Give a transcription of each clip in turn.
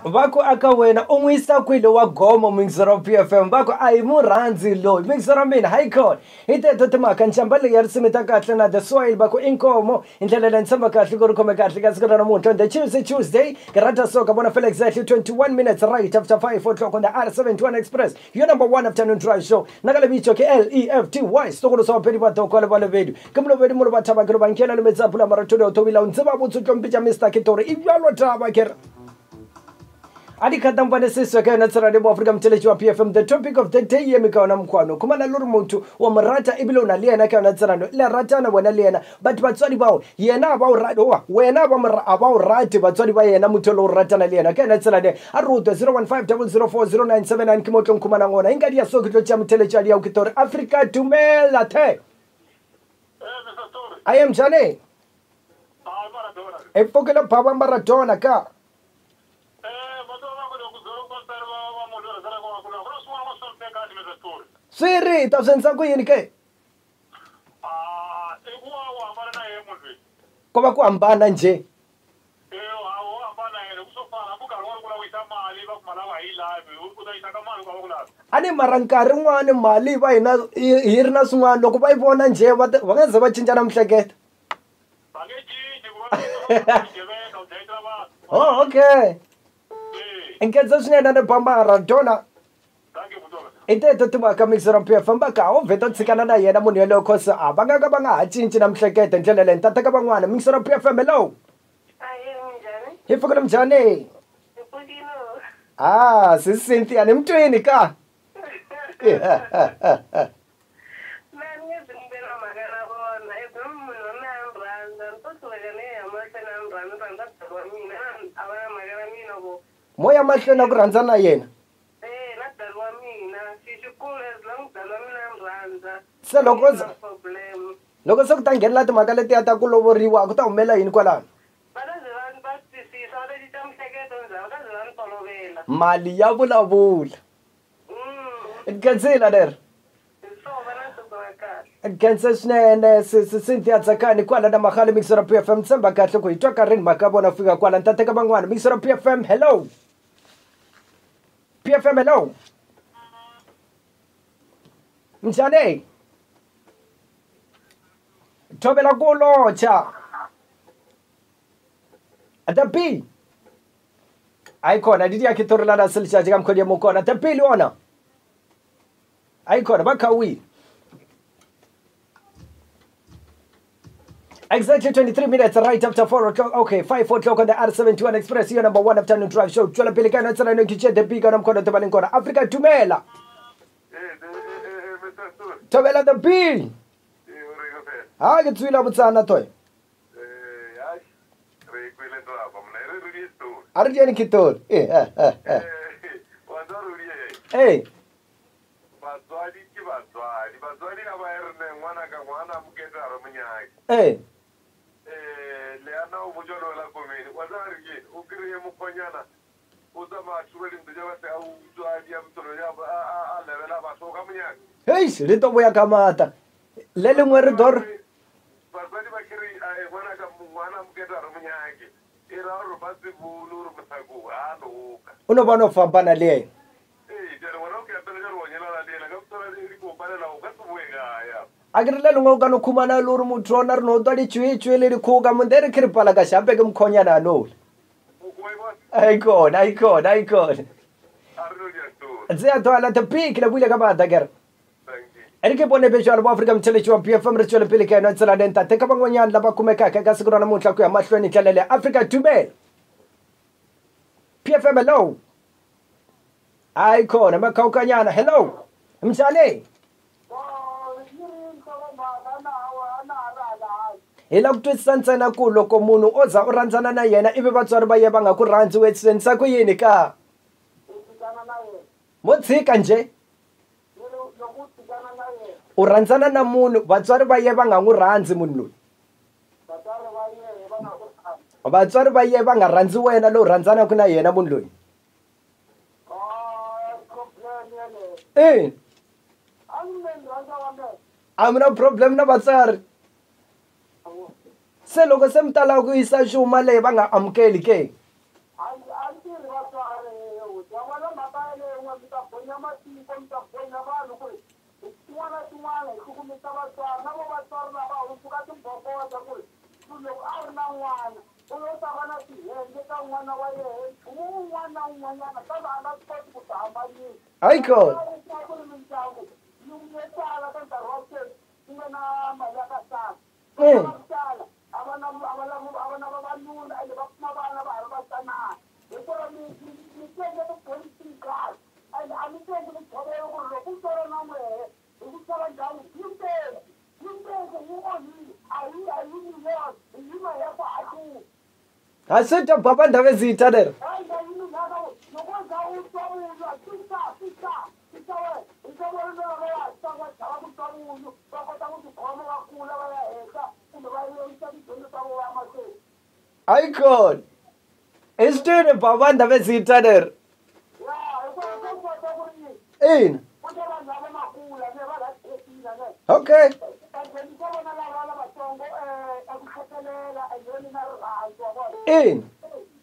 Va ku aka wena u n'wi yisa kwini wa gomo muyingiseri wa PFM va ku a hi murhandzi loyi muyingiseri wa mina hayi kona hi teto timhaka nxamba leyi ya risimu ta kahle na the soil va ku i nkomo hi ndlela leyi ni tshemba kahle ku ri khome kahle ka siku ra namuntlha on the Tuesday Tuesday ke rata so ka vona fela exactly 21 minutes right after 5 o'clock on the R71 Express your number one afternoon drive show na ka lebitso ke Lefty setokolo sa bapedi ba toko le balebedi ke molobedi molo ba thaba ke lo bankela le metsi a pula marothodi o thobila o ntse ba botse tlompetša Mr Ketori e bjalo taba ke re a di kgatampane seswe ka yona tsela le bo Afrika motheletši wa PFM the topic of the day ye me ka yona mokgwano khumana le gore motho wa mo rata ebile o na le yena ka yona tselano le ratana wena le yena but batswadi bao yena ba o rate oa wena ba mo a ba o rate batswadi ba yena motho le o ratana le yena ka yona tsela ne a re utwe 015 004 0979 ke mo tlong khumanang ona enka di ya so ke tlo tšea motheletši a di yao ke tore Afrika dumela the I am njani e pfukile baba Maradona ka swi ri ta swi endlisa ku yini ke ko va ku hambana njhe a ni mara nkarhi wun'wani mali va hina hi ri na swin'wana loko va yi vona njhe va va nga ze va cinca na miehleketo. Oh, okay, nkhensa swinene ni ba Maradona i teto timhaka mixer PF famba ka o vheta tshikana na yena munhu yaloye cause a va nga ka va nga ha cinci na miehleketo hi ndlela leyi ni ta teka van'wana mixer PFM hello. Ahee, minjhani? Hi pfukile minjhani? Hi pfukile. Ah, sisi Cynthia ni mtweni ka. Na ni nge zi mi ve na mhaka na vona. I munhu wa mina a ni rhandza ni to hluleka ni ya mahlweni a ni rhandza ni rhandza dali wa mina a va na mhaka na mina vo. Mo ya mahlweni na ku rhandza na yena. Eh, na dali wa mina xi xikulu as long dali wa mina a ni rhandza. Se loko Na problem. Loko se ku ta nghenela timhaka letiya ta ku lovoriwa ku ta humela yini kwalano? Va ta ze va va twisisa va ta cinca miehleketo ndzhaku va ta ze va ni tolovela. Mali ya vulavula. Nkhensile leri. Hi swona va na siku ra kahle. Nkhense swinene sisi Cynthia Tsakani kwala na Mahali Mixer PFM tshemba kahle ku hi twa karhini mhaka ya vona fika kwala ni ta teka van'wana Mixer PFM hello. PFM hello. Njhani? Thobela ku locha. The B. Ayikhona dithi yakhe itorelana selitshaji kamkholi yemukona the B le ona. Ayikhona bakhawile. Exactly 23 minutes right after 4 o'clock. Okay, 5 o'clock on the R71 Express, your number one afternoon drive show. Tswela pele ka yona tsela eno ke tšee the B ka yona mokgona tebaleng kona. Africa dumela. Thobela the B. Ha ke tswile botsana toy. A re diene kitori. Eh eh eh eh. Hey. Batswadi ke batswadi batswadi a ba re ne ngwana ka ngwana mokete a re monyake. Eh. Le ana o botsa le la komedi wa tsa re ke o kry-e mokgonyana o tsamaya thuba dintho tša batho a utswa di a motolo ya a lebela batho o ka monyaka. Hey, le to boya ka mata. Le lengwe re dor batswadi ba kry ngwana ka ngwana mokete a re monyake e ra gore ba se bone gore mothako a loka. O no ba no fapana le yena. Ee jale ngwana o ke apele ka re wa nyelana le ena ka mothola di kopalela o ka se boe kaya. A ke re le lengwe o ka no khumana le gore motho ona re no twa ditšwetšwe le dikgoka monde re ke re pala ka šampe ke mkhonyana anole. Ayikhona ayikhona ayikhona. A re no dia story. Tseya twala the B ke le buile ka mata kere. Thank you. E re ke bone bejalo bo Afrika motheletši wa PFM re tswele pele ka yona tsela le ntate ka bangwanyana lava kumekaka ka siku ra namuntlha ku ya mahlweni ndlela leyi Afrika dumela. PFM hello. Ayikhona makhawukanyana hello. Mjale. Hi lava ku twisisa ntsena ku loko munhu o za u rhandzana na yena ivi vatswari va yena va nga ku rhandzi u endlisa ku yini ka? Mo tshika njhe? U rhandzana na munhu vatswari va yena va nga n'wi rhandzi munhu loyi. Vatswari va yena va nga rhandzi wena lowu rhandzanaka na yena munhu loyi. Eh. A mi na problem na vatswari. Se loko se mi ta lava ku yisa xuma leyi va nga amukeli ke? tirhi vatswari wa vona mhaka yeleyo n'we mi ta bonya matiko mi ta bonya vanhu ku ri tin'wana na tin'wana hi hlukumisa vatswari na vo vatswari lava hundzuka timbokota ku ri loko a ri na n'wana u yo ta va na tihenge ka n'wana wa yehe nchumu wun'wana na wun'wanyana kambe a nga swi koti ku ti hambanyisa. Hayikhona. Ku ri mindyangu yo tala ka nkarhi wa sweswi ku nga na mali ya kasana va ku tala a va na a va lava a va na vavanuna ende va kuma vana va ha ri vatsanana hikuva mi mi tenge tipolitikali ende a mi tengi mitshovelo ku ri loko u tswala na n'wehe hi ku tswala ndyangu yi tenge yi onhile a yi a yi mi yona hi yima ya ku hatlisa. Ha swi twa baba Ndhavezitha leri. Hayi nga yimi mhaka loko u za u twa munyu fisa fisa fisa we hi twa vona lava va va chava ku twa munyu va kota ku tikhoma va kula va ya henhla kumbe va yisa tidyondzo ta vona mahlweni. Hayikhona. I swi twile baba Ndhavezitha leri. Ya hikuva se kota ku ri Ina. ku ta vanhu lava makula ne va la tekile ne. Okay. Vadyondzisa vona lava lavatsongo eku hlekelela endleni na rirhandzu wa vona. Ina.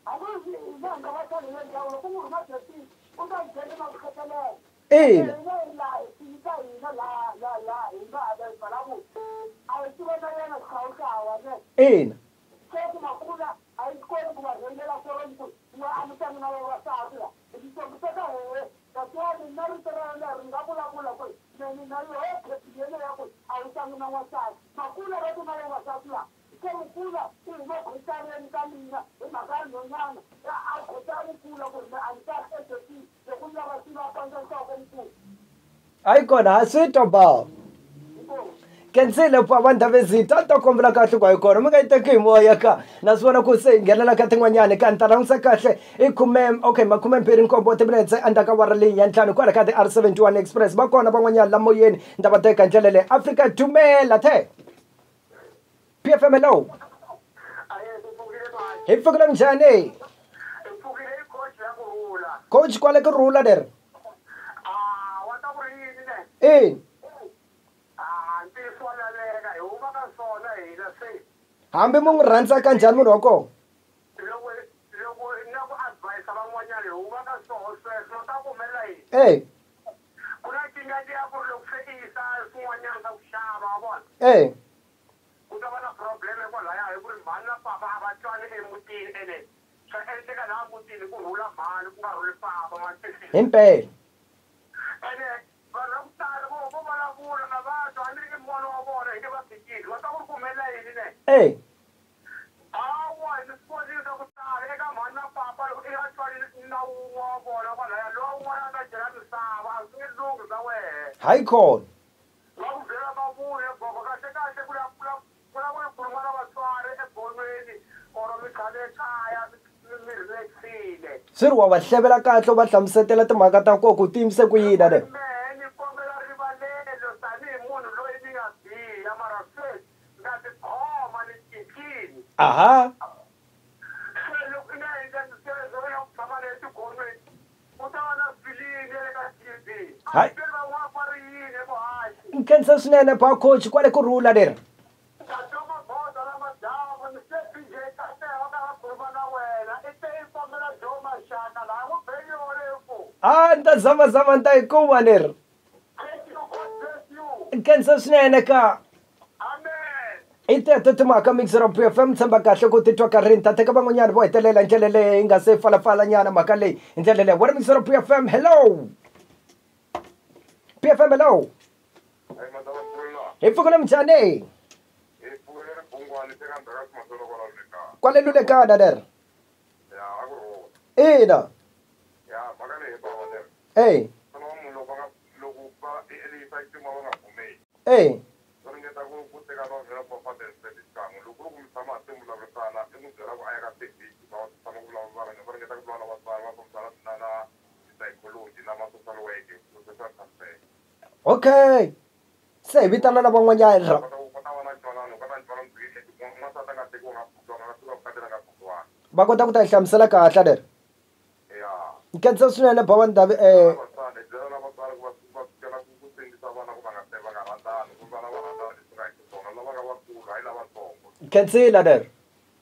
Hambi hina hi nga va tlhelo ndhawu loko munhu ma dyondzisa u ta nghena na ku hlekelela. Ina. Hina laha hi tiyisa hina laha laha laha hi nga vulavula a hi tiva na yena xihlawuhlawu ne. Ina. Se ku makula a yi koti ku va rhengela koroni ku n'we a mi tlangi na vavasati la hi teka hehe vatswari na rito ra yena ri nga vulavula ku meni na yoho khepi yena ya ku a wu tlangi na n'wansati makula va ti na vavasati la se mukula u huma khotareni ka mina hi mhaka ya nhonyana a khotani kula ku ri a ni kahle edyondzini loko ni lava swi va pandza nhloko mukulu. Hayikhona ha swi twa baba. Inkomu. Kensile baba Ndhavezitha a ta kombela kahle ku hayikhona mi nga yi teki hi moya ka na swi vona ku se hi nghenela ka tin'wanyani ka ni ta langutisa kahle i khume okay 27 timinetse endzhaku ka awara leyi ya ntlhanu kwala ka ti R71 Express va kona van'wanyana la moyeni ni ta va teka hi ndlela leyi Afrika dumela the PFM hello. Aye ku pfukile mani. Hi pfukile njhani? Hi pfukile i coach ya ku rhula. Coach kwale ku rhula leri. A wa ta ku ri yini ne? Ina. A ntiyiso wa laveka hi huma ka swona hina se. Hambi mu n'wi rhandzaka njhani munhu wa kona. Loko loko na ku advise van'wanyana hi huma ka swoho sweswo ta ku humelela yini? Eh. Ku na nkingha liya ku ri loko se i yisa swin'wanyana swa ku xava wa vona. Eh. Ku ta va na problem kwalaya hi ku ri mhani na papa a va twani emutini ene swa endleka laha mutini ku rhula mhani ku nga rhuli papa ma twisisa. Himpela. Ene vanhu va ku tala vo vo vulavula na va twa hambi i n'wana wa vona hi nge va phikili va ta ku ri ku humelela yini ne? Eh. Hawa ni swi vonile swa ku tala eka mhani na papa loko i nga twani na wun'we wa vona kwalaya lowa wun'wana a ta dyela misava a swi nge lunghi swa wehe. Hayikhona. Va ku byela mavuya gogo kahle kahle ku la ku la ku la ku khuluma na vatswari egonweni or mi tshame ekaya mi relaxile. Swi ri wa va hlevela kahle u va hlamusetela timhaka ta koho ku tiyimise ku yini ne? Mehe ni kombela rivalelo tanihi munhu loyi ni nga biha mara sweswi nga tikhoma ni cincile. Aha. Se loko i nga endla sweswo u ya ku tshama na etigonweni u ta va na feeling ya le ka TV. A Hayi. swi tweli van'wana va ri yini evuhaxi. Nkhensa swinene ba coach kwale ku rhula leri. Ntate Magoda na madyambu ni se PJ Kateho ka va khuluma na wena i te i kombela Joe Mashaka laha n'wi beli yona hi ku. A ni ta zamazama ni ta yi kuma leri. Thank you, God bless you. Nkhensa swinene ka. Amen. I teto timhaka mixer of PFM tshemba kahle ku titwa ka rini ta teka van'wanyana vo hetelela hi ndlela leyi yi nga se falafala nyana mhaka leyi hi ndlela leyi what mixer of PFM hello. PFM hello. Hayi madama pfula. Hi pfukile minjhani? Hi pfukile ribungwani teka ndzhaka simasolo kwala Lulekana. Kwale Lulekana leri. Ya a ku rhula. Ina. Ya mhaka leyi hi bava leri. Eh. Vana va munhu loko va nga loko va elisa xuma va nga pfumeli. Eh. Va ringeta ku ku teka va byela ku va famba service kan'we loko ku ri ku mi tshama hansi mi vulavurisana i n'wi byela ku a ya ka service va tshama ku vulavula va ringeta ku vulavula na vatswari va fambisana na na psychology na ma social work social counseling. Okay. Se hi vitana na van'wanyana. Va kota ku kota va na ntwanano ka na ntwanano n'wansati a nga tekiwa nga pfukiwanga nga fika vukati nga pfukiwanga. Va kota ku ta hi hlamusela kahle leri. Ya. Nkhensa swinene bava Ndhavi Vatswari byela na vatswari ku va va sukela ku ku sindzisa vana ku va nga va nga rhandzani ku vana va rhandzana leswi nga xiswona lava nga vakulu hayi lavatsongo. Khensile leri.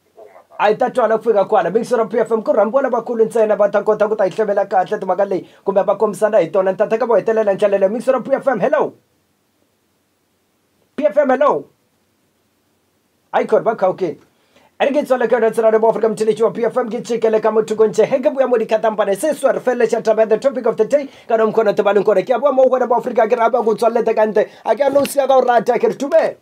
Inkomu. A yi ta twala ku fika kwala mixer P F M ku rhambiwa lavakulu ntsena va ta kota ku ta yi hlevela kahle timhaka leyi kumbe va kombisana hi tona. Ni ta teka vo hetelela ndlela leyo. Mixer P F M, hello. P F M, hello. Ayikhona ba khawukile. A re ke tswale ka yona tsela le bo Afrika motšheletši wa P F M ke tšhekele ka motho kontše he ke boya mo dikgatampane se swe re feleletša taba ya the topic of the day ka no mokgona tebaleng kone ke a boa mo go wena bo Afrika ke re a ba go tswalelete ka ntle a ke a no sia ka o rata ke re dumela.